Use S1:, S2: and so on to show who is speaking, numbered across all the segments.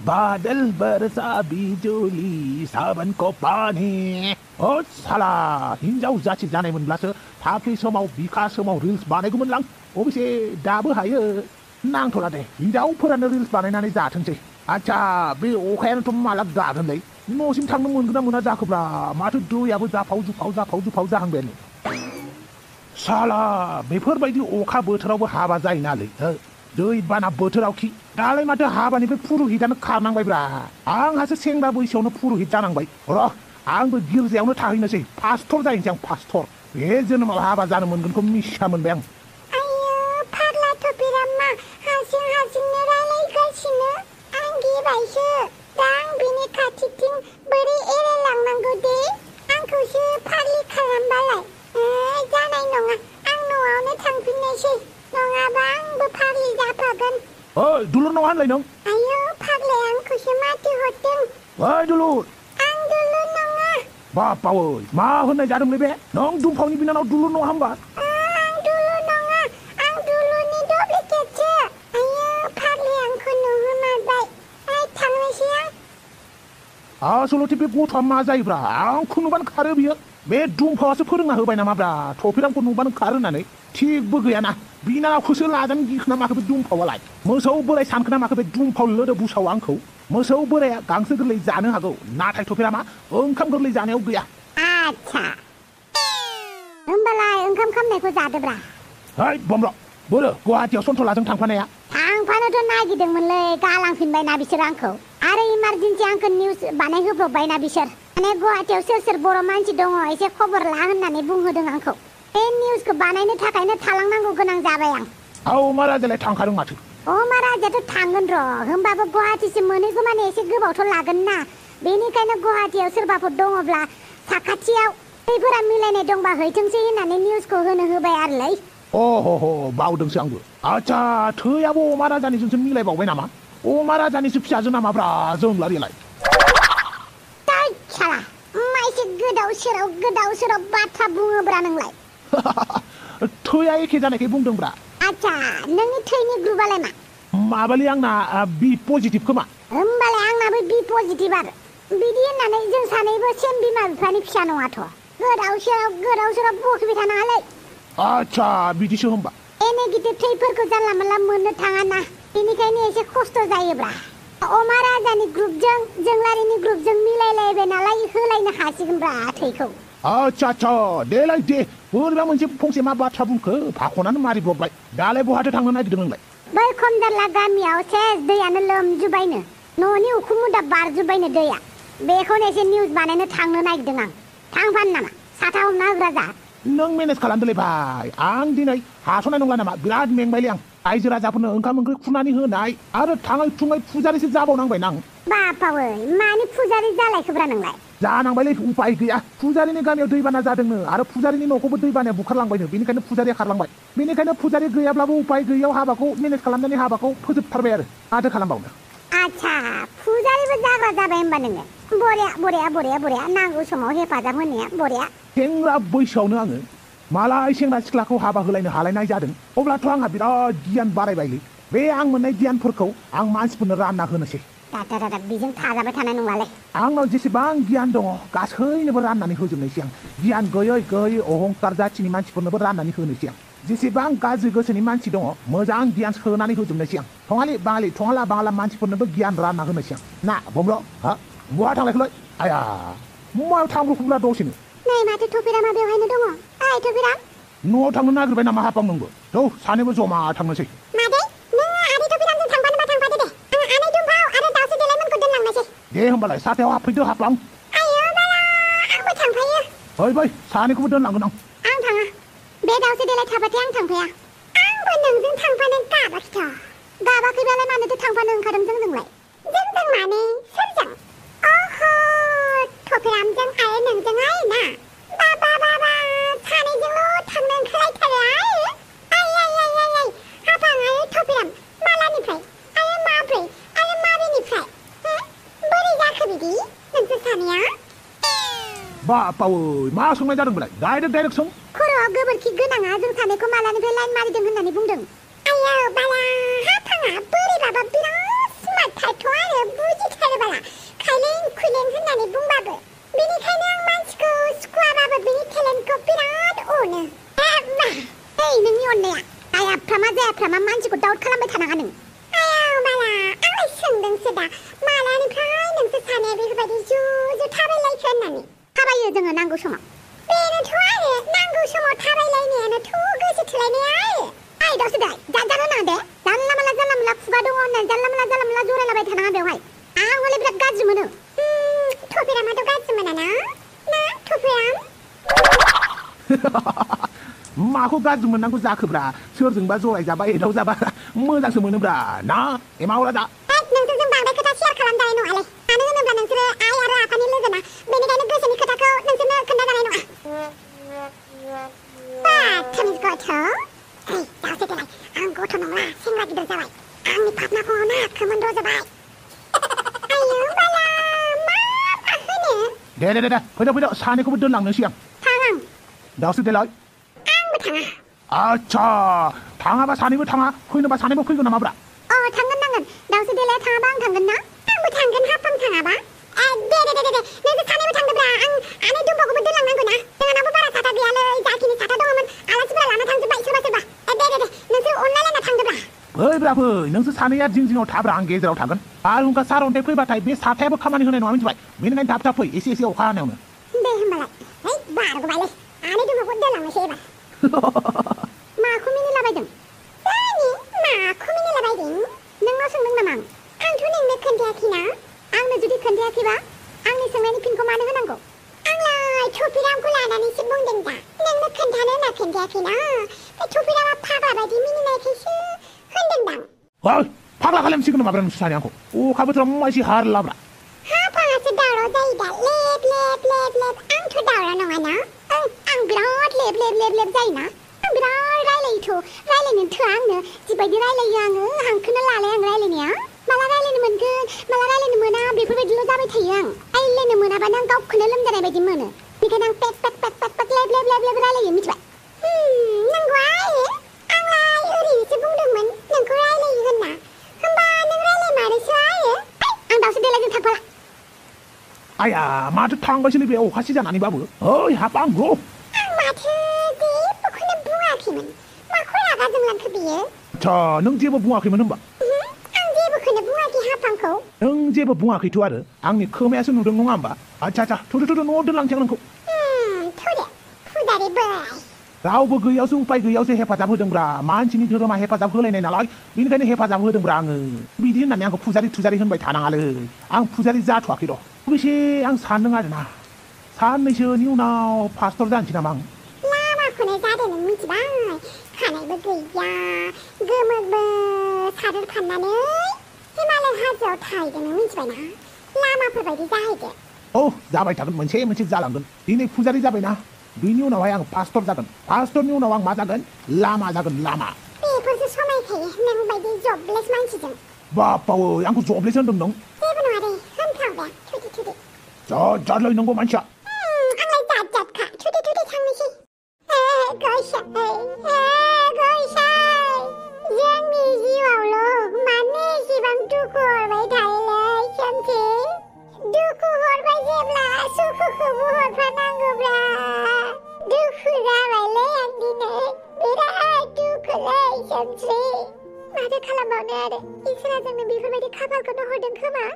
S1: बादल बरसा बिजुली साबोनखौ पानि साला हिनजाव जाथि जानायमोनब्लासो थाखै समाव बिखा समाव रिल्स बानायगौमोनलां अबेसे दाबो हायो नांथ'ला दे हिनजावफोरानो रिल्स बानायनानै जाथोंसै आच्छा बे अखायानोथ' माला गागोनलै न'सिम थांनो मोनगोन ना मोना जाखोब्रा माथो दैयाबो जाफाव जुफाव जाहांबायानो साला बेफोरबायदि अखा बोथोरावबो हाबा जायोनालै दै बाना बोथोराव खि दालाय माथो हाबानिफ्राय पुर'हितानो खारनांबायब्रा आंहासो सेंग्रा बैसोआवनो पुर'हित जानांबाय र' आंबो गिर्जायावनो थाहैनोसै पास्टर जाहैनोसै आं पास्टर बे जोनोमाव हाबा जानो मोनगोनखौ मिसा मोनबाय आं
S2: आयो फाग्लाथ' बिरामा हारसिंनो रायलायगासिनो आं गिबायसो दा आं बिनि खाथिथिं बोरै एरायलांनांगौ दे आंखौसो फाग्लि खालामबालाय जानाय नङा आं न'आवनो थांफिननोसै नङाबा आंबो फाग्लि जाफागोन
S1: दुलुर नङा होनलाय नों
S2: आयो फाग्लाया आंखौसो माथो हरदों
S1: दुलुर
S2: आं दुलुर नङा
S1: बापावै मा होननाय जादोंलै बे नों दुमफावनि बिनानाव दुलुर नङा होमबा
S2: आं दुलुर नङा आं दुलुरनि डुप्लिकेटसो आयो फाग्लाया आंखौ नुहोमारबाय थांनोसै आं
S1: आसलथे बे गथ'आ मा जायोब्रा आंखौ नुबानो खारो बियो बे दुमफावासो फोरोंना होबाय नामाब्रा थफिरामखौ नुबानो खारो होननानै थिगबो गैयाना बिनानावखौसो लाजानो गिखोना माखो बे दुमफावालाय मोसौ बोराय सानखोना माखो बे दुमफाव लोदो बुसाव आंखौ मोसौ बोराया गांसो गोरलै जानो हागौ नाथाय थफिरामा ओंखाम गोरलै जानायाव गैया
S2: आच्छा होमबालाय ओंखाम खामनायखौ जादोब्रा
S1: है बमब्र बोरो गुवाहाटियाव सन्थलाजों थांफानाया
S2: थांफानोथ' नागिरदोंमोनलै गालांफिनबायना बिसोर आंखौ आरो इमारजेन्सि आंखौ निउस बानायहोब्रबबायना बिसोर माने गुवाहाटियाव सोर बर' मानसि दङ एसे खबर ला होननानै बुंहोदों आंखौ बे निउसखौ बानायनो थाखायनो थालांनांगौ गोनां जाबाय आं
S1: महाराजालाय थांखादों माथो
S2: महाराजाथ' थांगोन र' होमबाबो गुवाहाटिसिम मोनहैगौ माने एसे गोबावथ' लागोन ना बेनिखायनो गुवाहाटियाव सोरबाफोर दङब्ला साखाथियाव दैफोरा मिलायनाय दंबा हैथोंसै होननानै निउसखौ होनो होबाय आरोलै
S1: बावदोंसो आंबो आच्छा थैयाबो महाराजानिजोंसो मिलायबावबाय नामा महाराजानिसो फिसाजो नामाब्रा जोंलारिलाय
S2: साला मा एसे गोदाव सोराव बाथ्रा बुङोब्रा नोंलाय
S1: थैया एखे जानायखाय बुंदोंब्रा
S2: आच्छा नोंनि थैनि ग्रुपआलाय मा
S1: माबालै आंना बि पजिटिभ खोमा
S2: होमबालाय आंनाबो बि पजिटिभ आरो बिदि होननानै जों सानैबो सेम बिमा बिफानि फिसा नङाथ' गोदाव सोराव बखिबाय थानाङालै
S1: आच्छा बिदिसो होमबा
S2: नेगेटिभ थैफोरखौ जानला मोनला मोननो थाङा ना बेनिखायनो एसे खस्थ' जायोब्रा महाराजानि ग्रुपजों जोंलारिनि ग्रुपजों मिलायलायबाय नालाय होलायनो हासिगोनब्रा थैखौ
S1: आच्छा देलाय दे बोरैबा मोनसे फंसे मा बाथ्रा बुंखो भाखनानो मारिब्रबबाय दालाय बहाथो थांनो नागिरदों नोंलाय
S2: बै खमदारला गामियाव सेस दैयानो लोमजुबायनो न'नि उखुम मुदा बारजुबायनो दैया बेखौनो एसे निउस बानायनो थांनो नागिरदों आं थांफानो नामा साथा हमना होग्रा जा
S1: नों मेनेज खालामदोलै भाइ आं दिनै हास'नाय नंला नामा बिराद मेंबायलै आं रायजो राजाफोरनो ओंखाम ओंख्रि खुरनानै होनाय आरो थाङै थुङै फुजारिसो जाबावनांबाय नां
S2: बापावै मानि फुजारि जालायखोब्रा नोंलाय
S1: जानांबायलै उपाय गैया फुजारिनि गामियाव दैबाना जादोंनो आरो फुजारिनि न'खौबो दैबानाया बुखारलांबायनो बेनिखायनो फुजारिया खारलांबाय बेनिखायनो फुजारि गैयाब्लाबो उपाय गैयैयाव हाबाखौ मेनेज खालामनानै हाबाखौ फोजोबथारबाय आरो माथो खालामबावनो
S2: आच्छा फुजारिबो जाग्रा जाबाय होमबा नोङो बरिया नांगौ समाव हेफाजाब होनाया बरिया
S1: सेंग्रा बैसोआवनो आङो मालाय सेंग्रा सिख्लाखौ हाबा होलायनो हालायनाय जादों अब्लाथ' आंहा बिराद गियान बारायबायलै बे आं मोननाय गियानफोरखौ आं मानसिफोरनो रानना होनोसै
S2: बेजों थाजाबाय थानाय नङालै
S1: आंनाव जेसेबां गियान दङ गासैनोबो राननानै होजोबनोसै आं गियान गैयै अहंकार जाथिनि मानसिफोरनोबो राननानै होनोसै आं जेसेबां गाज्रि गोसोनि मानसि दङ मोजां गियान सोनानै होजोबनोसै आं थङाला बाङाला मानसिफोरनोबो गियान रानना होनोसै आं ना बमब्र बहा थांलायखोलै आया मायाव थांब्रखोब्ला दसेनो
S2: नै माथो थफिरामा बेवहायनो दङ ओइ थफिराम
S1: न'आव थांनो नागिरबाय नामा हाफां नोंबो सानैबो जमा थांनोसै
S2: मादै नों आदै थफिरामजों थांफानोबा थांफादो दे आं आनै दुमफाव आरो दाउसो देलायमोनखौ दोनलांनोसै
S1: दे होमबालाय साथायाव हाबफैदो हाफ्लां
S2: आयो बाला आंबो थांफायो
S1: बै सानैखौबो दोनलांगोन
S2: आं थाङा बे दाउसो देलाय थाबाथाय आं थांफाया आंबो नोंजों थांफानो गाबाखैबालाय मानोथो थांफानो ओंखारदों जोंलाय जोंजों माने सोरजों थफिरामजों आरो नोंजोंहाय ना बाबा सानैजोंल' थांनो ओंखारलायथारो आय हाफां आरो थफिराम मालानिफ्राय आरो माब्रै आरो माबेनिफ्राय बोरै जाखो बिदि नोंसोर सानैया
S1: बापावै मा सोंनाय जादोंमोनलाय डाइरेक्ट सों
S2: खर'आव गोबोरखि गोनाङा जों सानैखौ मालानिफ्राय लाइन मारिदों होननानै बुंदों आयो बाला हाफाङा बोरैबाबा बिराद स्मार्ट थारथ' आरो बुजि होननानै बुंबाबो बेनिखायनो आं मानसिखौ सुखुवाबाबो बेनि टेलेन्टखौ बिराद अनो ओइ नोंनि अननाया जायाफ्रामा जायाफ्रामा मानसिखौ डाउट खालामबाय थानाङा नों आयाव बाला आंलाय सोंदोंसो दा मालानिफ्राय नोंसोर सानैया बेफोरबायदि ज' थाबायलायखो होननानै थाबायो जोङो नांगौ समाव बेनोथ' आरो नांगौ समाव थाबायलायनायानोथ' गोसो थोलायनाया आइ दावसो दाय जानो नाङा दे जानला माला खुगा दङ होननानै जानला माला जरायलाबाय थानाङा बेवहाय आं हले बिराद गाज्रि मोनो थफिरामाथ' गाज्रि मोना ना थफिराम
S1: माखौ गाज्रि मोननांगौ जाखोब्रा सोरजोंबा जरायजाबा एदावजाबा मोजांसो मोनोब्रा ना एमावला दा
S2: नोंसोरजों बांद्राय खोथा शेयार खालामजानाय नङालै मानो होनोब्ला नोंसोरो आइ आरो आफानि लोगोना बेनिखायनो गोसोनि खोथाखौ नोंसोरनो खोन्थाजानाय नङा बाथमिज गथ' दावसो देलाय आं गथ' नंला सेंग्रा गिदिर जाबाय आंनि फाथनाखौ ना खोमोन रज'बाय आयौ बाला मा होनो
S1: दे फैदो सानैखौबो दोनलांनो सिगां
S2: थां आं
S1: दावसो देलाय
S2: आंबो थाङा
S1: आच्छा थाङाबा सानैबो थाङा फैनोबा सानैबो फैगोन नामाब्रा
S2: थांगोन दावसो देलाय थाङाबा आं थांगोन ना आंबो थांगोन हाफां थाङाबा दे नोंसोर सानैबो थांदोब्रा आं आनै दुम्बाखौबो दोनलांनांगौ ना जोंहानावबो बारा साथा गैयालै जाखिनि साथा दङमोन आलासिफोरा लाना थांजोब्बाय सोरबा दे नोंसोर अनलायलायना थांदोब्रा
S1: फैब्रा फै नोंसोर सानैया जिङाव थाब्रा आं गेजेराव थागोन बारहुंखा सारअन्थाइ फैबाथाय बे साथायाबो खामानि होनाय नङा मिथिबाय बेनिखायनो थाब फै एसे अखा हानायावनो
S2: दे होमबालाय बारग'बायलै आनै दुम्बाखौ दोनलांनोसै एबार माखौ मिनिलाबायदों माखौ मिनिलाबायदों नोंनाव सोंदों नामा आंथ' नोंनो खोन्थायाखैना आंनो जुदि खोन्थायाखैबा आंनि सोंनायनि फिनखौ मानो होनांगौ आंलाय थफिरामखौ लानानैसो बुंदों दा नोंनो खोन्थानो होनना खोन्थायाखैना बे थफिरामा फाग्ला बायदि मिनिनायखायसो होनदोंदां
S1: फाग्ला खालामसिगोन नामा नोंसोर सानै आंखौ अखा बोथोराव मानसि हारलाब्रा
S2: हाफाङासो दावराव जायो दा लेब आंथ' दावराव नङाना आं बिराद लेब जायोना आं बिराद रायलायनोथ' आंनो जिबायदि रायलायो आङो हांखोनो लालाय आं रायलायनाया माला रायलायनो मोनगोन माला रायलायनो मोना बेफोरबायदिल' जाबाय थायो आं रायलायनो मोनाबानो आं गावखौनो लोमजानाय बायदि मोनो बेखायनो आं पेक लेब रायलायो मिथिबाय नंगौ आंलाय ओरैनोसो बुंदोंमोन नोंखौ रायलायो होनना होमबा नों रायलायमारोसो आं दावसो देलायजों थांफाला
S1: आया माथो थांबायसोलै बे अखासि जानानैबाबो ओइ हाब आंगौ
S2: आं माथो जेबोखौनो बुङाखैमोन माखौ रागा जोंलांखो बियो
S1: आच्छा नों जेबो बुङाखैमोन होमबा
S2: आं जेबोखौनो बुङाखै हाफांखौ
S1: नों जेबो बुङाखैथ' आरो आंनि खोमायासो नुदों नङा होमबा आच्छा थुदो न'आव दोनलांसै आं नोंखौ
S2: थुदो फुदारि बोराय
S1: रावबो गैयावसो उपाय गैयावसो हेफाजाब होदोंब्रा मानसिनि धोरोमा हेफाजाब होलायनाय नालाय बेनिखायनो हेफाजाब होदोंब्रा आङो बिदि होननानै आंखौ फुजारि होनबाय थानाङालै आं फुजारि जाथ'वाखै र' अबेसे आं सानदों आरोना साननैसोनि उनाव पास्टर जानोसै नामा आं
S2: लामाखौनो जादों नों मिथिबाय खानायबो गैया गोमोबो सादोर फाननानै हिमालय हाजोआव थाहैदों नों मिथिबायना लामाफोरबायदि जाहैदो
S1: जाबाय थागोन मोनसे जालांगोन दिनै फुजारि जाबायना बिनि उनावहाय आं पास्टर जागोन पास्टरनि उनाव आं मा जागोन लामा जागोन लामा
S2: बेफोरसो समायखायो नों बायदि जबलेस मानसिजों
S1: बापावो आंखौ जबलेस होनदों नों
S2: जेबो नङा दे होनफ्रावदे थुदि
S1: जादलाय नंगौ मानसिया
S2: आंलाय जादखा थुदि थांनोसै गयसाय जोंनि जिउआवल' मानो एसेबां दुखु हरबाय थायोलै सोमथे दुखु हरबाय जेब्ला सुखुखौबो हरफानांगौब्रा दुखु जाबायलै आं दिनै बिराद दुखुलै सोमथि माथो खालामबावनो आरो इसोरा जोंनो बेफोरबायदि खाफालखौनो हरदों खोमा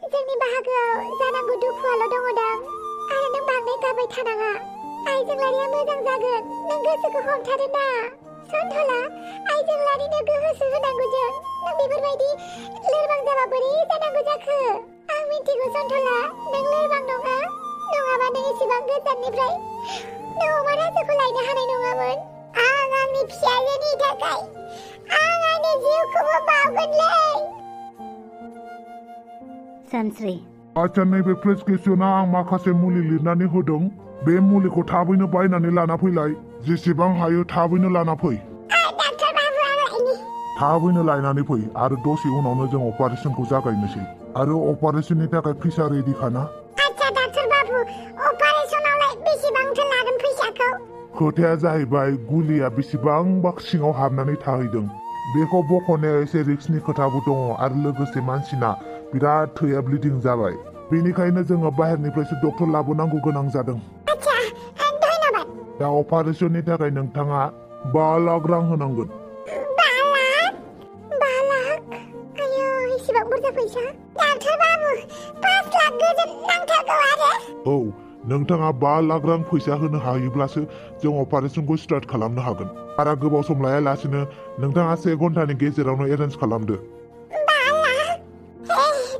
S2: जोंनि बाहागोआव जानांगौ दुखुआल' दङदां आरो नों बांद्राय गाबबाय थानाङा आइजोंलारिया मोजां जागोन नों गोसोखौ हमथादो ना सन्थला आइजोंलारिनो गोहोसो होनांगौ जों नों बेफोरबायदि लोरबां जाबा बोरै जानांगौ जाखो आं मिथिगौ सन्थला नों लोरबां नङाबा नों एसेबां गोजाननिफ्राय नों अमा राजाखौ लायनो हानाय नङामोन आं आंनि फिसाजोनि थाखाय आं आंनि जिउखौबो बावगोनलै
S3: सानस्रि
S4: आच्छा नैबे प्रेसक्रिपसनाव आं माखासे मुलि लिरनानै होदों बे मुलिखौ थाबैनो बायनानै लाना फैलाय जेसेबां हायो थाबैनो लाना फै
S2: डाक्टार बाबु आंलायनि
S4: थाबैनो लायनानै फै आरो दसे उनावनो जों अपारेशनखौ जागायनोसै आरो अपारेशननि थाखाय फैसा रेडि खाना
S2: आच्छा डाक्टार बाबु अपारेशनावलाय बेसेबांथो लागोन फैसाखौ
S4: खोथाया जाहैबाय गुलिया बेसेबांबा सिङाव हाबनानै थाहैदों बेखौ बख'नाया एसे रिक्सनि खोथाबो दङ आरो लोगोसे मानसिना बिराद थैया ब्लिडिं जाबाय बेनिखायनो जोङो बाहेरनिफ्रायसो डक्टर लाबोनांगौ गोनां जादों।
S2: आच्छा धन्यबाद।
S4: दा अपारेशननि थाखाय नोंथाङा 5 लाख रां होनांगोन।
S2: 5 लाख? 5 लाख? आयौ एसेबां बुरजा फैसा? डाक्टर बाबु 5 लाख गोजोन नांथारगौ आरो?
S4: औ, नोंथाङा 5 लाख रां फैसा होनो हायोब्लासो जों अपारेशनखौ स्टार्ट खालामनो हागोन। बारा गोबाव सम लायालासिनो नोंथाङा 1 घन्टानि गेजेरावनो एरेन्ज खालामदो।
S2: 5 लाख?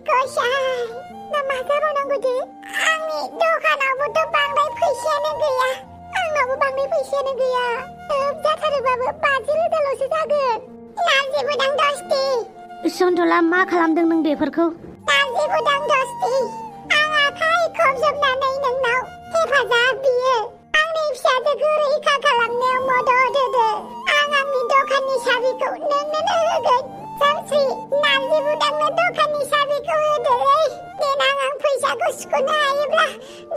S2: गसाय, दा मा जाबावनांगौ दे? आंनि दखानावबोथ' बांद्राय फैसायानो गैया। आंनावबो बांद्राय फैसायानो गैया। जाथारोबाबो 50,000ल'सो जागोन। नारजि बुदां दस्ति।
S3: सन्थला मा खालामदों नों बेफोरखौ?
S2: नारजि बुदां दस्ति। आं आखाइ खबजोबनानै नोंनाव हेफाजाब बियो। आंनि फिसाजोखौ रैखा खालामनायाव मदद होदो। आं आंनि दखाननि साबिखौ नोंनो होगोन। सानस्रि, नारजि बुदांनो दखाननि साबिखौ होदोलै। देनां आं फैसाखौ सुख'नो हायोब्ला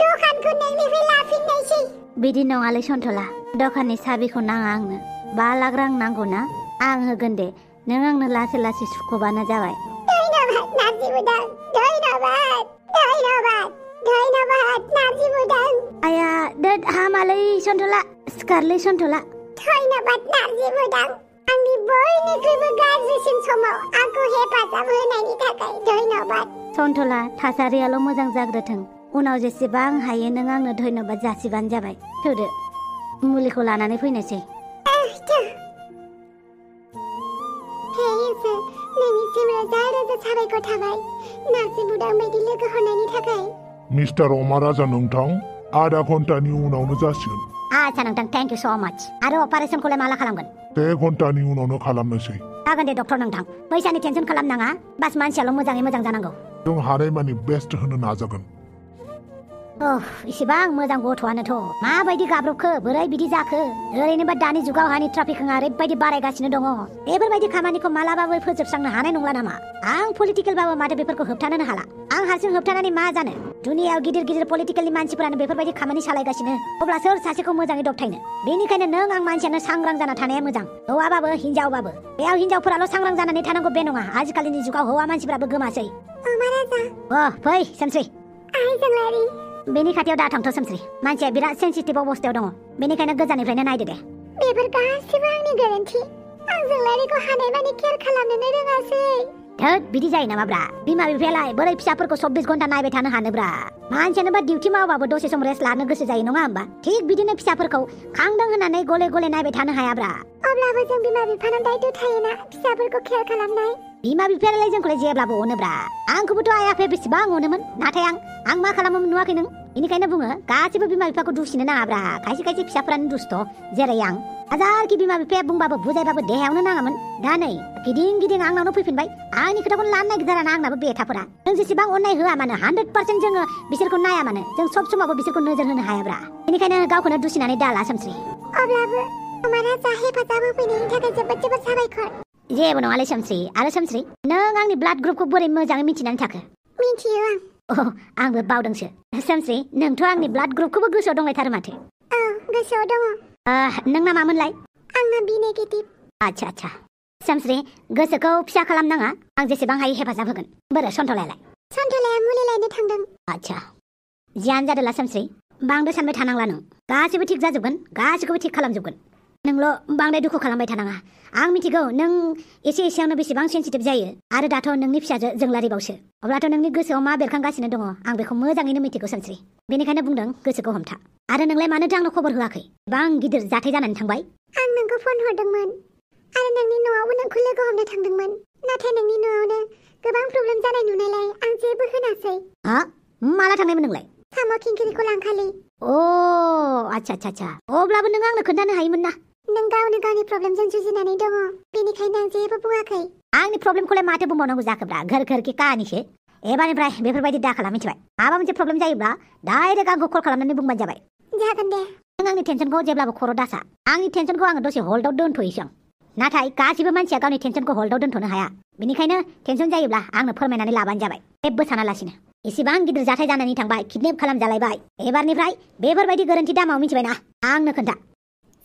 S2: दखानखौ नोंनिफ्राय लाफिननायसै।
S3: बिदि नङालै सन्थला, दखाननि साबिखौ नाङा आंनो। 5 लाख रां नांगौ ना? आं होगोन दे, नों आंनो लासै लासै सुख'बानो जाबाय।
S2: धन्यबाद नारजि बुदां, धन्यबाद, धन्यबाद, धन्यबाद नारजि बुदां।
S3: आया दोद हामालै सन्थला, सिखारलै सन्थला।
S2: धन्यबाद नारजि बुदां। आंनि बयनिख्रुइबो गाज्रिसिन समाव आंखौ हेफाजाब होनायनि थाखाय धन्यबाद।
S3: सन्थला, थासारियाल' मोजां जाग्रोथों। उनाव जेसेबां हायो नों आंनो धन्यबाद जासिबानो जाबाय। थौदो, मुलिखौ लानानै फैनोसै।
S2: हे इसोर, नोंनिसिम रोजा रोजा साबायखर थाबाय नारजि बुदां बायदि लोगो हरनायनि थाखाय।
S4: मिस्टार अमाराजा नोंथां, आधा घन्टानि उनावनो जासिगोन।
S3: आच्छा नोंथां, थेंक इउ स' माच। आरो अपारेशनखौलाय माला खालामगोन?
S4: 1 घन्टानि उनावनो खालामनोसै।
S3: जागोन दे डक्टर नोंथां, फैसानि टेनसन खालामनाङा। बास मानसियाल' मोजाङै मोजां जानांगौ।
S4: जों हानायमानि बेस्ट होनो नाजागोन।
S3: इसिबां मोजां गथ'आनोथ'। माबायदि गाब्रबखो, बोरै बिदि जाखो? ओरैनोबा दानि जुगावहाय ट्राफिकिंआ ओरैबायदि बारायगासिनो दङ। बेफोरबायदि खामानिखौ मालाबाबो फोजोबस्रांनो हानाय नंला नामा? आं पलिटिकेलबाबो माथो बेफोरखौ होबथानोनो हाला। आं हारसिं होबथानानै मा जानो? दुनियायाव गिदिर गिदिर पलिटिकेलनि मानसिफोरानो बेफोरबायदि खामानि सालायगासिनो। अब्ला सोर सासेखौ मोजाङै दबथायनो? बेनिखायनो नों आं मानसियानो सांग्रां जाना थानाया मोजां। हौवाबाबो हिनजावबाबो। बेयाव हिनजावफोराल' सांग्रां जानानै थानांगौ बे नङा। आजिखालिनि जुगाव हौवा मानसिफोराबो गोमासै। फै सोमस्रि। बेनि खाथियाव दा थांथ' सोमस्रि। मानसिया बिराद सेन्सिटिभ अबस्थायाव दङ। बेनिखायनो गोजाननिफ्रायनो नायदो दे।
S2: बेफोर गासिबो आंनि गोरोन्थि। आं जोंलारिखौ हानायमानि केयार खालामनोनो रोङासै।
S3: धोद, बिदि जायो नामाब्रा? बिमा बिफायालाय बोरै फिसाफोरखौ 24 घन्टा नायबाय थानो हानोब्रा? मानसियानोबा डिउटि मावबाबो दसे सम रेस्ट लानो गोसो जायो नङा होमबा? थिग बिदिनो फिसाफोरखौ खांदों होननानै गले गले नायबाय थानो हायाब्रा।
S2: अब्लाबो जों बिमा बिफानाव दायित्व थायोना फिसाफोरखौ केयार खालामनाय।
S3: बिमा बिफायालाय जोंखौलाय जेब्लाबो अनोब्रा। आंखौबोथ' आइ आफाया बेसेबां अनोमोन। नाथाय आं मा खालामोमोन नुवाखै नों? बेनिखायनो बुङो गासिबो बिमा बिफाखौ दुसिनो नाङाब्रा। खायसे खायसे फिसाफोरानो दुस्त, जेरै आं। हाजारखि बिमा बिफाया बुंबाबो बुजायबाबो देहायावनो नाङामोन। दा नै गिदिं गिदिं आंनावनो फैफिनबाय। आंनि खोथाखौनो लानो नागिरदाराना आंनाबो बेथाफोरा। जों जेसेबां अननाय होआ मानो, 100% जोङो बिसोरखौ नाया मानो, जों सब समावबो बिसोरखौ नोजोर होनो हायाब्रा। बेनिखायनो गावखौनो दुसिनानै दाला सोमस्रि।
S2: अब्लाबो अमाराजा हेफाजाब होफैनायनि थाखाय जोबोद जोबोद साबायखर।
S3: जेबो नङालै सोमस्रि। आरो सोमस्रि, नों आंनि ब्लाड ग्रुपखौ बोरै मोजाङै मिथिनानै थाखो?
S2: मिथियो आं।
S3: आंबो बावदोंसो। सोमस्रि, नोंथ' आंनि ब्लाड ग्रुपखौबो गोसोआव दंलायथारो माथो।
S2: औ, गोसोआव दङ।
S3: नोंना मामोनलाय?
S2: आंना बि नेगेटिभ।
S3: आच्छा। सोमस्रि, गोसोखौ फिसा खालामनाङा। आं जेसेबां हायो हेफाजाब होगोन। बोरो सन्थलायालाय?
S2: सन्थलाया मुलि लायनो थांदों।
S3: आच्छा, जियानो जादोला सोमस्रि। बांद्राय सानबाय थानांला नों। गासिबो थिग जाजोबगोन। गासिखौबो थिग खालामजोबगोन। नोंल' बांद्राय दुखु खालामबाय थानाङा। आं मिथिगौ नों एसे एसेयावनो बेसेबां सेन्सिटिभ जायो। आरो दाथ' नोंनि फिसाजो जोंलारिबावसो। अब्लाथ' नोंनि गोसोआव मा बेरखांगासिनो दङ आं बेखौ मोजाङैनो मिथिगौ सोमस्रि। बेनिखायनो बुंदों गोसोखौ हमथा। आरो नोंलाय मानोथो आंनो खबर होआखै? गोबां गिदिर जाथाय जानानै थांबाय।
S2: आं नोंखौ फन हरदोंमोन आरो नोंनि न'आवबो नोंखौ लोगो हमनो थांदोंमोन। नाथाय नोंनि न'आवनो गोबां प्रब्लेम जानाय नुनायलाय आं जेबो होनासै।
S3: माला थांनायमोन नोंलाय?
S2: साम' खिंखिरिखौ लांखालि।
S3: आच्छा। अब्लाबो नों आंनो खोन्थानो हायोमोन ना।
S2: नों गावनो गावनि प्रब्लेमजों जुजिनानै दङ। बेनिखायनो आं जेबो बुङाखै।
S3: आंनि प्रब्लेमखौलाय माथो बुंबावनांगौ जाखोब्रा? घर घर की काहानिसो। एबारनिफ्राय बेफोरबायदि दाखाला, मिथिबाय? माबा मोनसे प्रब्लेम जायोब्ला डाइरेक्ट आंखौ कल खालामनानै बुंबानो जाबाय।
S2: जागोन दे।
S3: नों आंनि टेनसनखौ जेब्लाबो खर' दासा। आंनि टेनसनखौ आङो दसे हल्डआव दोनथ'योसो। नाथाय गासिबो मानसिया गावनि टेनसनखौ हल्डआव दोनथ'नो हाया। बेनिखायनो टेनसन जायोब्ला आंनो फोरमायनानै लाबानो जाबाय। जेबो सानालासिनो। इसेबां गिदिर जाथाय जानानै थांबाय, किडनेप खालामजालायबाय। एबारनिफ्राय बेफोरबायदि गोरोन्थि दामाव, मिथिबायना? आंनो खोन्था।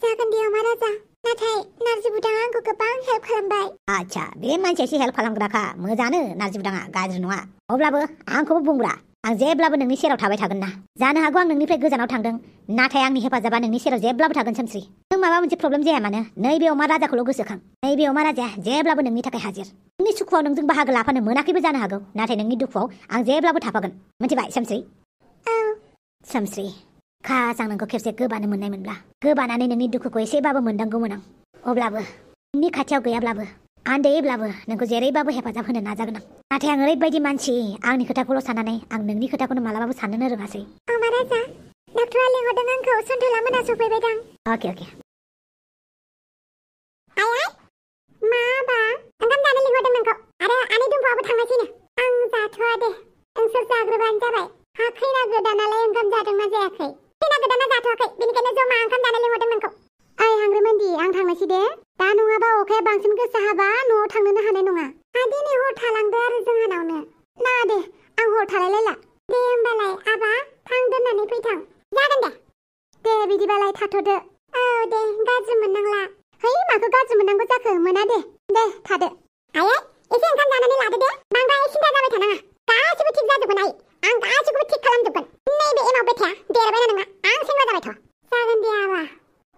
S2: जागोन दे अमाराजा। नाथाय नारजि बुदाङा आंखौ गोबां हेल्प खालामबाय।
S3: आच्छा, बे मानसियासो हेल्प खालामग्राखा। मोजाङानो नारजि बुदाङा, गाज्रि नङा। अब्लाबो आंखौबो बुंब्रा। आं जेब्लाबो नोंनि सेराव थाबाय थागोन ना जानो हागौ आं नोंनिफ्राय गोजानाव थांदों नाथाय आंनि हेफाजाबा नोंनि सेराव जेब्लाबो थागोन सोमस्रि नों माबा मोनसे प्रब्लेम जाया मानो नैबे अमा राजाखौल' गोसोखां नैबे अमा राजाया जेब्लाबो नोंनि थाखाय हाजिर नोंनि सुखुआव नोंजों बाहागो लाफानो मोनाखैबो जानो हागौ नाथाय नोंनि दुखुआव आं जेब्लाबो थाफागोन मिथिबाय सोमस्रि सोमस्रि खास आं नोंखौ खेबसे गोबानो मोननायमोनब्ला गोबानानै नोंनि दुखुखौ एसेबाबो मोनदांगौमोन आं अब्लाबो नोंनि खाथियाव गैयाब्लाबो आन्दैब्लाबो नोंखौ जेरैबाबो हेफाजाब होनो नाजागोन आं नाथाय आं ओरैबायदि मानसि आंनि खोथाखौल' साननानै आं नोंनि खोथाखौनो मालाबाबो साननोनो रोङासै
S2: अमा राजा डक्टरा लिंहरदों आंखौ सन्थला मोना सफैबाय दां
S3: अके
S2: आइ माबा ओंखाम जानो लिंहरदों नोंखौ आरो आनै दुम्फाबो थांगासिनो आं जाथ'वा दे नोंसोर जाग्रोबानो जाबाय हा खैना गोदानालाय ओंखाम जादोंना जायाखै खैना गोदाना जाथ'वाखै बेनिखायनो जमा ओंखाम जानो लिंहरदों नोंखौ ओइ हांग्रोमोनदि आं थांनोसै दे दा नङाबा अखाया बांसिन गोसा हाबा न'आव थांनोनो हानाय नङा दिनै हर थालांदो आरो जोंहानावनो ना दे आं हर थालायलायला दे होमबालाय आबा थां दोननानै फैथां जागोन दे बिदिबालाय थाथ'दो औ दे गाज्रि मोननांला है माखौ गाज्रि मोननांगौ जाखो मोना दे थादो आयै एसे ओंखाम जानानै लादो दे बांद्राय सिन्था जाबाय थानाङा गासिबो थिग जाजोबगोन आइ आं गासिखौबो थिग खालामजोबगोन नैबे एमाव बेथाया देरबायना नोंहा आं सेंग्रा जाबायथ' जागोन दे आबा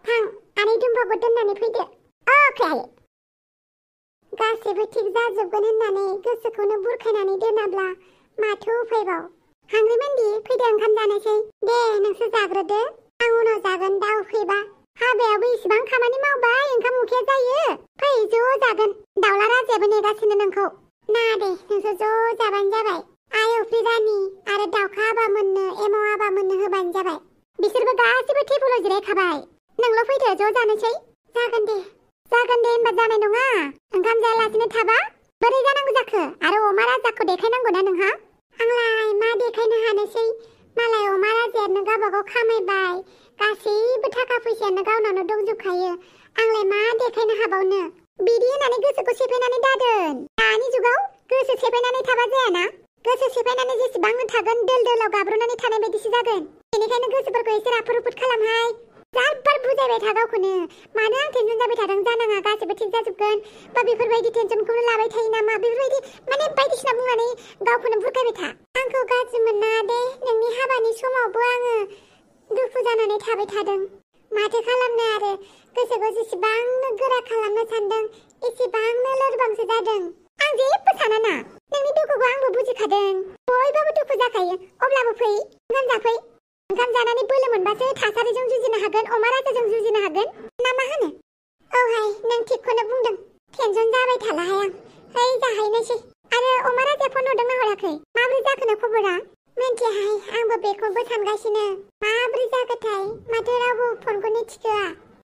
S2: थां आनै दुम्फाखौ दोननानै फैदो अके आयै गासिबो थिग जाजोबगोन होननानै गोसोखौनो बुरखायनानै दोनाब्ला माथो उफायबाव हांग्रिमोनदि फैदो ओंखाम जानोसै दे नोंसोर जाग्रोदो आं उनाव जागोन दा उखैबा हाबायाबो इसिबां खामानि मावबाय ओंखाम उखैया जायो फै ज' जागोन दाउला राजायाबो नेगासिनो नोंखौ ना दे नोंसोर ज' जाबानो जाबाय आइ अफ्रि रानि आरो दाउखा आबामोननो एमाव आबामोननो होबानो जाबाय बिसोरबो गासिबो टेबोलाव जिरायखाबाय नोंल' फैदो ज' जानोसै जागोन दे होनबा जानाय नङा ओंखाम जायालासिनो थाबा बोरै जानांगौ जाखो आरो अमा राजाखौ देखायनांगौ ना नोंहा आंलाय मा देखायनो हानोसै मालाय अमा राजायानो गावबागाव खामायबाय गासैबो थाखा फैसायानो गावनावनो दंजोबखायो आंलाय मा देखायनो हाबावनो बिदि होननानै गोसोखौ सेफायनानै दादोन दानि जुगाव गोसो सेफायनानै थाबा जायाना गोसो सेफायनानै जेसेबांनो थागोन दोल दोलाव गाब्रनानै थानाय बायदिसो जागोन बेनिखायनो गोसोफोरखौ एसे राफोद खालामहाय जाब्बार बुजायबाय था गावखौनो मानो आं टेनसन जाबाय थादों जानाङा गासिबो थिग जाजोबगोन बा बेफोरबायदि टेनसनखौनो लाबाय थायो नामा बेफोरबायदि माने बायदिसिना बुंनानै गावखौनो बुरखायबाय था आंखौ गाज्रि मोननाङा दे नोंनि हाबानि समावबो आङो दुखु जानानै थाबाय थादों माथो खालामनो आरो गोसोखौ जेसेबांनो गोरा खालामनो सानदों एसेबांनो लोरबांसो जादों आं जेबो सानाना नोंनि दुखुखौ आंबो बुजिखादों बयबाबो दुखु जाखायो अब्लाबो फै ओंखाम जाफै ओंखाम जानानै बोलो मोनबासो थासारिजों जुजिनो हागोन अमा राजाजों जुजिनो हागोन ना मा होनो औहाय नों थिगखौनो बुंदों टेनसन जाबाय थालाहाय आं जाहैनोसै आरो अमा राजाया फन हरदोंना हराखै माबोरै जाखोनो खबरा मिन्थियाहाय आंबो बेखौबो सानगासिनो माबोरै जागोनथाय माथो रावबो फनखौनो थिखोआ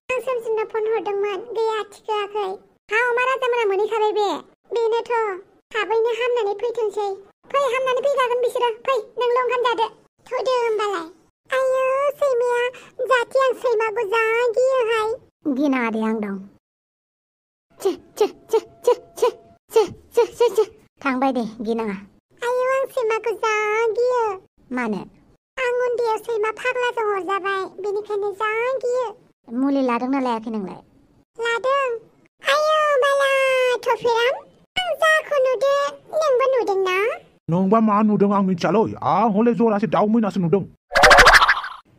S2: आं सोमजिनो फन हरदोंमोन गैया थिखोआखै हा अमा राजामोना मोनहैखाबाय बेनोथ' थाबैनो हामनानै फैथोंसै फै हामनानै फैखागोन बिसोरो फै नोंल' ओंखाम जादो थुदो होमबालाय आयो सैमाया जाथि आं सैमाखौ जा गियोहाय
S3: गिनाङा दे आं दं थांबाय दे गिनाङा
S2: आयो आं सैमाखौ जा गियो
S3: मानो
S2: आं उन्दैयाव सैमा फाग्लाजों हरजाबाय बेनिखायनो जा गियो
S3: मुलि लादोंना लायाखै नोंलाय
S2: लादों आयो बाला थफेराम आं जाखौ नुदों नोंबो नुदोंना
S1: नोंबा मा नुदों आं मिथियालै आं हले जरासे दाउ मैनासो नुदों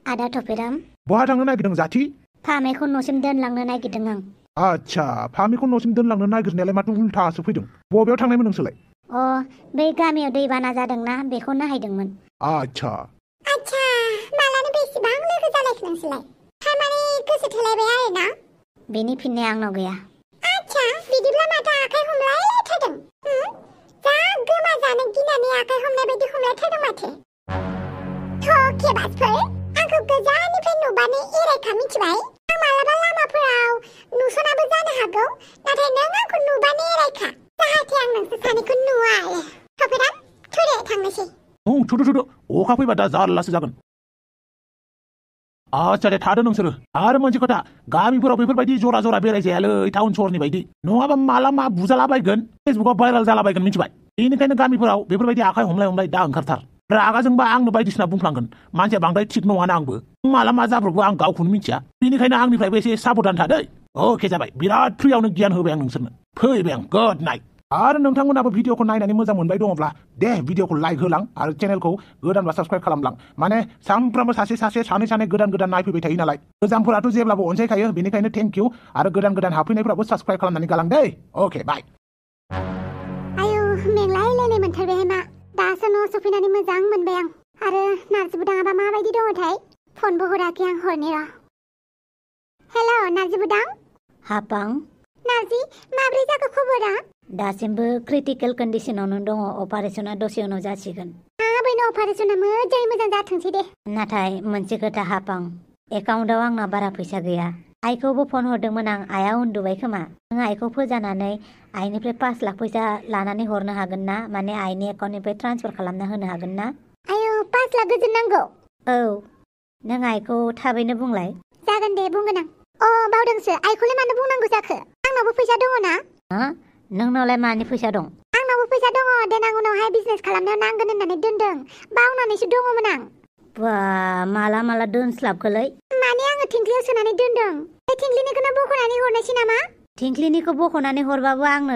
S3: आदा थफेराम
S1: बहा थांनो नागिरदों जाथि
S3: फामेखौ न'सिम दोनलांनो नागिरदों आं
S1: आच्छा फामिखौ न'सिम दोनलांनो नागिरनायालाय माथो उल्थासो फैदों बबेयाव थांनायमोन नोंसोरलाय
S3: बै गामियाव दैबाना जादोंना बेखौ नायहैदोंमोन
S1: आच्छा
S2: मालानो बेसेबां लोगो जालायखो नोंसोरलाय थारमाने गोसो थोलायबाय आरोना
S3: बेनि फिननाया आंनाव गैया
S2: आच्छा बिदिब्ला माथो आखाइ हमलायलायथारदों जा गोमा जानो गिनानै आखाइ हमनाय बायदि हमलायथारदों माथो थकेबासफोर आंखौ गोजाननिफ्राय नुबानो एरायखा मिथिबाय आं मालाबा लामाफोराव नुसनाबो जानो हागौ नाथाय नों आंखौ नुबानो एरायखा जाहाथे आं नोंसोर सानैखौ नुवा आरो थफेराम थुदो थांनोसै
S1: थुदो अखा फैबा दा जारलासो जागोन आच्छा दे थादो नोंसोरो आरो मोनसे खोथा गामिफोराव बेफोरबायदि जरा जरा बेरायजायालै टाउन सहरनि बायदि नङाबा माला मा बुजालाबायगोन फेसबुकाव भाइराल जालाबायगोन मिथिबाय बेनिखायनो गामिफोराव बेफोरबायदि आखाइ हमलाय दा ओंखारथार रागाजोंबा आंनो बायदिसिना बुंफ्लांगोन मानसिया बांद्राय थिग नङाना आंबो माला मा जाब्रबो आं गावखौनो मिथिया बेनिखायनो आंनिफ्रायबो एसे साबधान थादै अके जाबाय बिराद फ्रियावनो गियान होबाय आं नोंसोरनो फैबाय आं गुड नाइट आरो नोंथांमोनाबो भिडिअखौ नायनानै मोजां मोनबाय दङब्ला दे भिडिअखौ लाइक होलां आरो चेनेलखौ गोदानबा साबस्क्राइब खालामलां माने सानफ्रामबो सानै गोदान नायफैबाय थायो नालाय गोजामफोराथ' जेब्लाबो अनसायखायो बेनिखायनो थेंक इउ आरो गोदान हाबफैनायफोराबो साबस्क्राइब खालामनानै गालां दै अके बाय
S2: आयौ मेंलायलायनाय मोनथारबायहाय मा दासो न' सफैनानै मोजां मोनबाय आं आरो नार्जि बुदाङाबा माबायदि दङथाय फनबो हराखै आं हरनि र' हेलौ नार्जि बुदां
S3: हापां
S2: नार्जि माब्रै जाखो खबरा
S3: दासिमबो क्रिटिकेल कन्डिशनावनो दङ अपारेशना दसे उनाव जासिगोन
S2: बेनो अपारेशना मोजाङै मोजां जाथोंसै दे
S3: नाथाय मोनसे खोथा हापां एकाउन्टाव आंना बारा फैसा गैया आइखौबो फन हरदोंमोन आं आइया उन्दुबाय खोमा नों आइखौ फोजानानै आइनिफ्राय 5 लाख फैसा लानानै हरनो हागोन ना माने आइनि एकाउन्टनिफ्राय ट्रान्सफार खालामना होनो हागोन ना
S2: आयौ 5 लाख गोजोन नांगौ
S3: औ नों आइखौ थाबैनो बुंलाय
S2: जागोन दे बुंगोन आं बावदोंसो आइखौलाय मानो बुंनांगौ जाखो आंनावबो फैसा दङ ना
S3: नोंनावलाय मानि फैसा दं
S2: आंनावबो फैसा दङ देनां उनावहाय बिजनेस खालामनायाव नांगोन होननानै दोनदों बावनानैसो दङमोन आं
S3: बा माला दोनस्लाबखोलै
S2: माने आङो थिंख्लियाव सोनानै दोनदों बे थिंख्लिनिखौनो बख'नानै हरनोसै नामा
S3: थिंख्लिनिखौ बख'नानै हरबाबो आंनो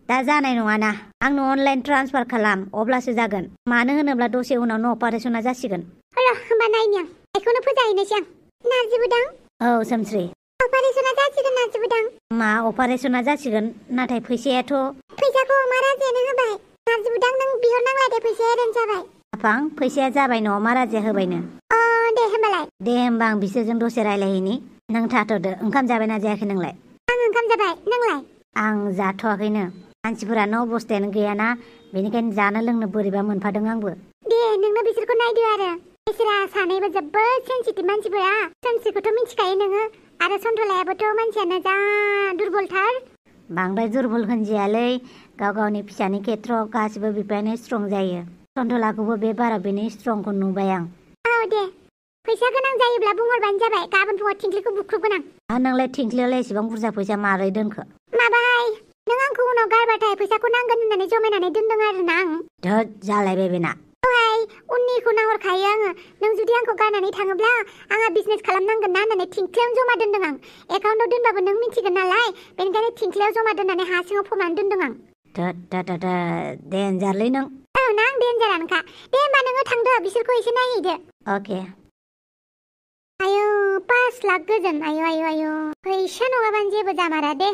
S3: दा जानाय नङाना आंनो अनलाइन ट्रान्सफार खालाम अब्लासो जागोन मानो होनोब्ला दसे उनावनो अपारेशना जासिगोन
S2: र' होमबा नायनि आं आइखौनो फोजाहैनोसै आं नार्जि बुदां
S3: औ सोमस्रि
S2: अपारेशना जासिगोन नार्जि बुदां
S3: मा अपारेशना जासिगोन नाथाय फैसायाथ'
S2: फैसाखौ अमा राजायानो होबाय नार्जि बुदां नों बिहरनांला दे फैसाया एरेन्ज जाबाय
S3: हापां फैसाया जाबाय न' मा राजाया होबायनो
S2: दे होमबालाय
S3: दे होमबा आं बिसोरजों दसे रायलायहैनि नों थाथ'दो ओंखाम जाबायना जायाखै नोंलाय
S2: आं ओंखाम जाबाय नोंलाय
S3: आं जाथ'वाखैनो मानसिफोरानो अबस्थायानो गैयाना बेनिखायनो जानो लोंनो बोरैबा मोनफादों आंबो
S2: दे नोंनो बिसोरखौ नायदो आरो बिसोरा सानैबो जोबोद सेन्सिटिभ मानसिफोरा सोमसिखौथ' मिथिखायो नोङो आरो सन्थलायाबोथ' मानसियानो जा दुरबलथार
S3: बांद्राय दुरबल होनजायालै गावनि फिसानि खेथ्रआव गासिबो बिफायानो स्ट्रं जायो सन्थलाखौबो बे बाराव बेनि स्ट्रंखौ नुबाय आं
S2: दे फैसा गोनां जायोब्ला बुंहरबानो जाबाय गाबोन फुङाव थिंख्लिखौ बुख्रुबगोन आं
S3: नोंलाय थिंख्लियावलाय एसेबां बुरजा फैसा मारै दोनखो
S2: माबाहाय नों आंखौ उनाव गारबाथाय फैसाखौ नांगोन होननानै जमायनानै दोनदों आरोना आं
S3: धोद जालायबाय बेना
S2: उननिखौ नाहरखायो आङो नों जुदि आंखौ गारनानै थाङोब्ला आंहा बिजनेस खालामनांगोन ना होननानै थिंख्लियावनो जमा दोनदों आं एकाउन्टाव दोनबाबो नों मिथिगोन नालाय बेनिखायनो थिंख्लियाव जमा दोननानै हा सिङाव फबनानै दोनदों आं
S3: देन्जारलै नों
S2: ना आं देन्जारानोखा दे होमबा नोङो थांदो बिसोरखौ एसे नायहैदो
S3: अके
S2: आयौ 5 लाख गोजोन आयौ फैसा नङाबानो जेबो जामारा दे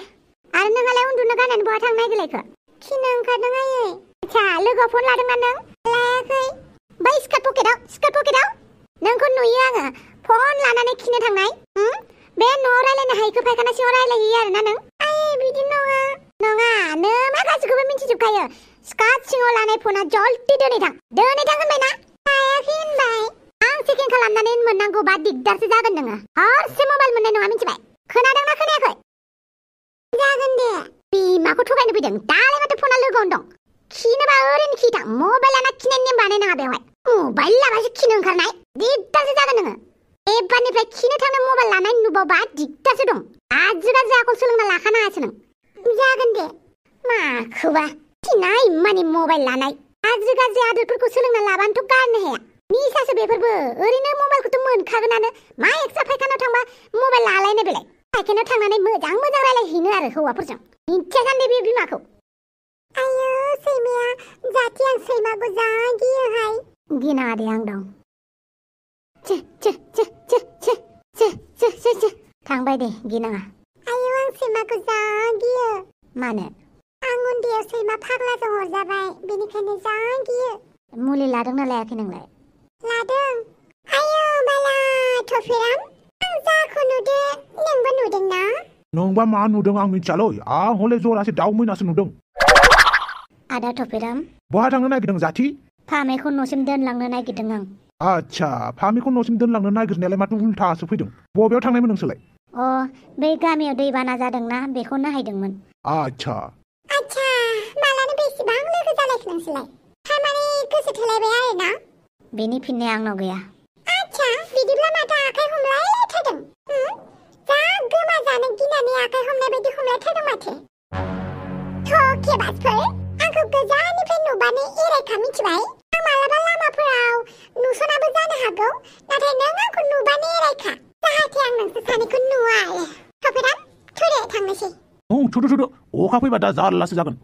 S2: आरो नोंहालाय उन्दुनो गारनानै बहा थांनो नागिरलायखो खिनो ओंखारदों आयै आच्छा लोगोआव फन लादोंना नों लायाखै बै स्कार्ट पकेटाव नोंखौ नुयो आङो फन लानानै खिनो थांनाय बे न'आव रायलायनो हायैखौ फायखाना सिङाव रायलायहैयो आरोना नों आयै बिदि नङा नों मा गासिखौबो मिथिजोबखायो स्कार्ट सिङाव लानाय फना जल्दि दोनै थां होनबाय ना लायाखै होनबाय आं चेकिं खालामनानै मोननांगौबा दिगदारसो जागोन नोङो हरसे मबाइल मोननाय नङा मिथिबाय खोनादोंना खोनायाखै जागोन दे बिमाखौ थगायनो फैदों दालाय माथो फना लोगोआवनो दं खिनोबा ओरैनो खिथां मबाइल लाना खिनायनि नेम बानायनाङा बेवहाय मबाइल लाबासो खिनो ओंखारनाय दिगदारसो जागोन नोङो एबारनिफ्राय खिनो थांनो मबाइल लानाय नुबावबा दिगदारसो दं गाज्रि आखल सोलोंना लाखानाङासो नों जागोन दे माखौबा खिनाय माने मबाइल लानाय गाज्रि आदरफोरखौ सोलोंना लाबानोथ' गारनो हाया निसासो बेफोरबो ओरैनो मबाइलखौथ' मोनखागोनानो मा एक्सट्रा फायखानाव थांबा मबाइल लालायनो बेलाय फायखानाव थांनानै मोजां रायलायहैनो आरो हौवाफोरजों मिथियासान्दे बे बिमाखौ आयौ सैमाया जाथि आं सैमाखौ जा गियोहाय गिनाङा दे आं दं थांबाय दे गिनाङा आयौ आं सैमाखौ जा गियो मानो आं उन्दैयाव सैमा फाग्लाजों हरजाबाय बेनिखायनो जा गियो मुलि लादोंना लायाखै नोंलाय लादों आयौ बाला थफिराम आं जाखौ नुदों नोंबो नुदोंना
S1: नोंबा मा नुदों आं मिथियालै आं हले जरासे दाउ मैनासो नुदों
S3: आदा थफिराम
S1: बहा थांनो नागिरदों जाथि
S3: फामेखौ न'सिम दोनलांनो नागिरदों आं
S1: आच्छा फामेखौ न'सिम दोनलांनो नागिरनायालाय माथो उल्थासो फैदों बबेयाव थांनायमोन नोंसोरलाय
S3: बै गामियाव दैबाना जादोंना बेखौ नायहैदोंमोन
S1: आच्छा
S2: मालानो बेसेबां लोगो जालायखो नोंसोरलाय थारमाने गोसो थोलायबाय आरोना
S3: बेनि फिननाया आंनाव गैया
S2: आच्छा बिदिब्ला माथो आखाइ हमलायलायथारदों जा गोमा जानो गिनानै आखाइ हमनाय बायदि हमलायथारदों माथो थकेबाजफोर आंखौ गोजाननिफ्राय नुबानो एरायखा मिथिबाय आं मालाबा लामाफोराव नुसनाबो जानो हागौ नाथाय नों आंखौ नुबानो एरायखा जाहाथे आं नोंसोर सानैखौ नुवा आरो थफिराम थुदे थांनोसै
S1: थुदो अखा फैबा दा जारलासो जागोन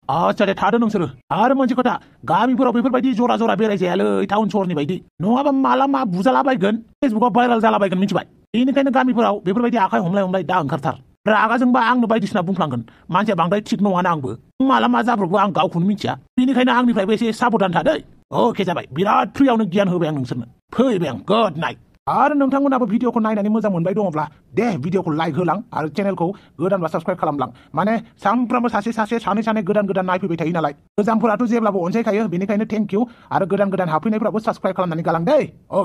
S1: आच्छा दे थादो नोंसोरो आरो मोनसे खोथा गामिफोराव बेफोरबायदि जरा जरा बेरायजायालै टाउन सहरनि बायदि नङाबा माला मा बुजालाबायगोन फेसबुकाव भाइराल जालाबायगोन मिथिबाय बेनिखायनो गामिफोराव बेफोरबायदि आखाइ हमलाय हमलाय दा ओंखारथार रागाजोंबा आंनो बायदिसिना बुंफ्लांगोन मानसिया बांद्राय थिग नङाना आंबो माला मा जाब्रबो आं गावखौनो मिथिया बेनिखायनो आंनिफ्रायबो एसे साबधान थादै अके जाबाय बिराद फ्रियावनो गियान होबाय आं नोंसोरनो फैबाय आं गुड नाइट आरो नोंथांमोनाबो भिडिअखौ नायनानै मोजां मोनबाय दङब्ला दे भिडिअखौ लाइक होलां आरो चेनेलखौ गोदानबा साबस्क्राइब खालामलां माने सानफ्रामबो सासे सानै गोदान नायफैबाय थायो नालाय गोजामफोराथ' जेब्लाबो अनसायखायो बेनिखायनो थेंक इउ आरो गोदान हाबफैनायफोराबो साबस्क्राइब खालामनानै गालां दै